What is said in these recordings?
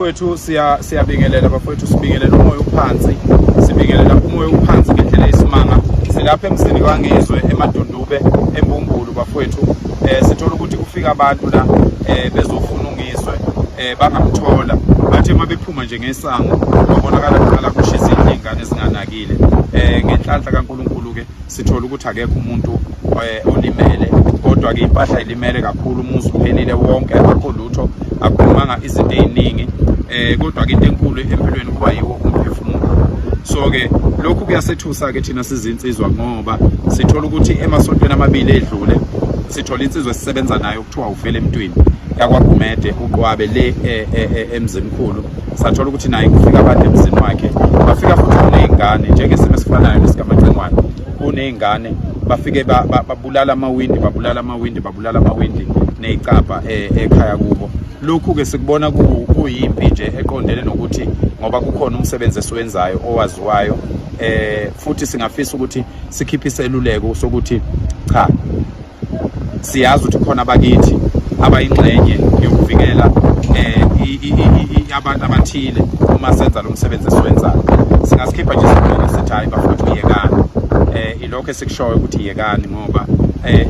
Bafowethu, siyabingelela bafowethu, sibingelela umoya uphansi, sibingelela umoya uphansi ngendlela eyisimanga. Silapha emzini kwaNgizwe eMadundube eMbumbulu bafowethu. Sithola ukuthi kufika abantu la bezofuna uNgizwe, bangamthola. Bathe uma bephuma nje ngesango babonakala kuqala kusho izindlu iy'ngane ezinganakile. Ngenhlanhla kaNkulunkulu-ke sithola ukuthi akekho umuntu olimele, kodwa-ke impahla ilimele kakhulu, umuzi uphelile wonke, akukho lutho, akuphumanga izinto ey'ningi. Kodwa-ke into enkulu empilweni kuba yiwo umphefumulo. So-ke lokhu kuyasethusa-ke thina sizinsizwa, ngoba sithola ukuthi emasontweni amabili edlule sithola insizwa esisebenza nayo kuthiwa ufele emntwini yakwaGumede uQwabe le eMzimkhulu. Sathola ukuthi naye kufika abantu emzini wakhe, bafika futhi kuney'ngane njengesimo esifanayo nesikamacingwane, kuney'ngane bafike babulala amawindi, babulala amawindi, babulala amawindi ney'cabha ekhaya kubo. Lokhu-ke sikubona kuyimpi nje eqondene nokuthi ngoba kukhona umsebenzi esiwenzayo owaziwayo, futhi singafisa ukuthi sikhiphe iseluleko sokuthi cha, siyazi ukuthi khona abakithi abayingxenye yokuvikela abantu abathile uma senza lo msebenzi esiwenzayo. Singasikhipha nje iseluleko sithi hayi bafowethu, yekani. Ilokho esikushoyo ukuthi yekani, ngoba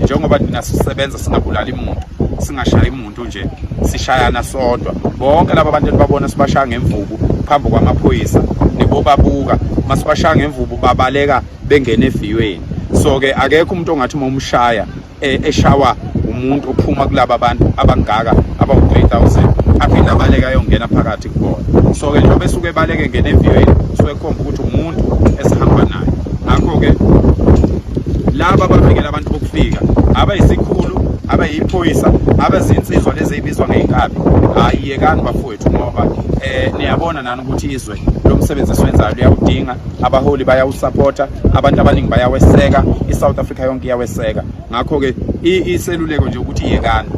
njengoba nina sisebenza singabulali muntu, singashayi muntu nje, sishayana sodwa. Bonke laba bantu enibabona sibashaya ngemvubu phambi kwamaphoyisa, nibobabuka masibashaya ngemvubu babaleka bengena eviyweni. So-ke akekho umuntu ongathi uma umshaya eshawa umuntu ophuma kulaba bantu abangaka abawu-3000 aphinde abaleke ayongena phakathi kubona. So-ke njengoba esuke ebaleke engena eviyweni, suke kukhomba ukuthi umuntu esihamba naye. Ngakho-ke laba abavikela abantu bokufika, abayisikhulu, abayiphoyisa, abazinsizwa lezi ey'bizwa ngey'nkabi, hhayi yekani bafowethu, ngoba niyabona nani ukuthi izwe lo msebenzi esiwenzayo liyawudinga, abaholi bayawusapota, abantu abaningi bayaweseka, i-South Africa yonke iyaweseka. Ngakho-ke iseluleko nje ukuthi yekani.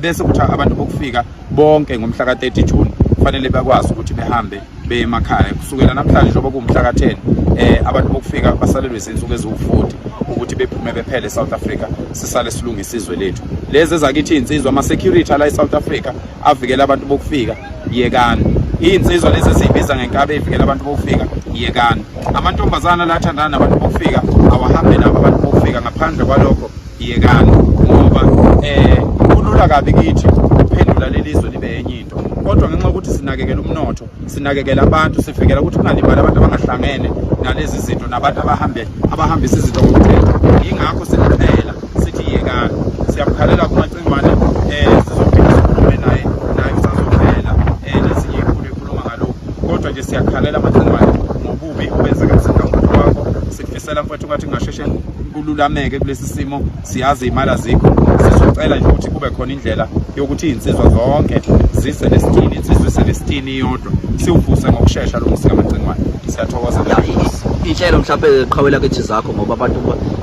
Bese kuthi abantu bokufika bonke ngomhla ka-30 June kufanele bakwazi ukuthi behambe beye emakhaya. Kusukela namhlanje njengoba kuwumhla ka-10, abantu bokufika basalelwe izinsuku eziwu-40 ukuthi bephume bephele e-South Africa, sisale silungise izwe lethu. Lezi ezakithi iy'nsizwa, ama-security ala e-South Africa avikela abantu bokufika, yekani. Iy'nsizwa lezi esiyibiza ngenkabi eyivikela abantu bokufika, yekani. Amantombazana la athandana nabantu bokufika awahambe nabo abantu bokufika, ngaphandle kwalokho yekani, ngoba kulula kabi kithi ukuphendula leli zwe libe enye into. Kodwa ngenxa yokuthi sinakekela umnotho, sinakekela abantu, sivikela ukuthi kungalimali abantu abangahlangene nalezi zinto nabantu abahambisa izinto ngomthetho, yingakho sikuphela sithi yekani. Siyamkhalela kuMacingwane, sizophinda sikhulume naye, naye usazovela nezinye iy'khulu ekhuluma ngalokhu. Kodwa nje siyakhalela Macingwane ngobubi obenzeka emzini kamuntu wakho. Sikufisela mfowethu ngathi kungasheshe kululameke kulesi simo. Siyazi iy'mali azikho, sizocela nje ukuthi kube khona indlela yokuthi iy'nsizwa zonke zise nesitini, insizwa ise nesitini iyodwa, siwuvuse ngokushesha lo muzi kaMacingwane. Siyathokoza. Inhlelo mhlawumbe qhawela kithi zakho, ngoba abantu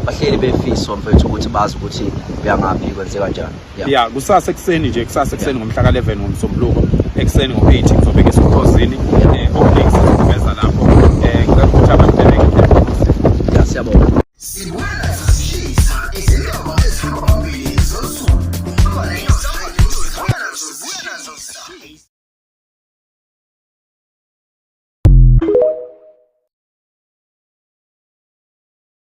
bahleli befiswa mfethu ukuthi bazi ukuthi uyangaphi, kwenzeka kanjani. Ya, kusasa ekuseni nje, kusasa ekuseni ngomhla ka-11 ngoMsombuluko ekuseni ngo-8 ngizobe ngiseKhozini. Okuningi sizokuveza lapho.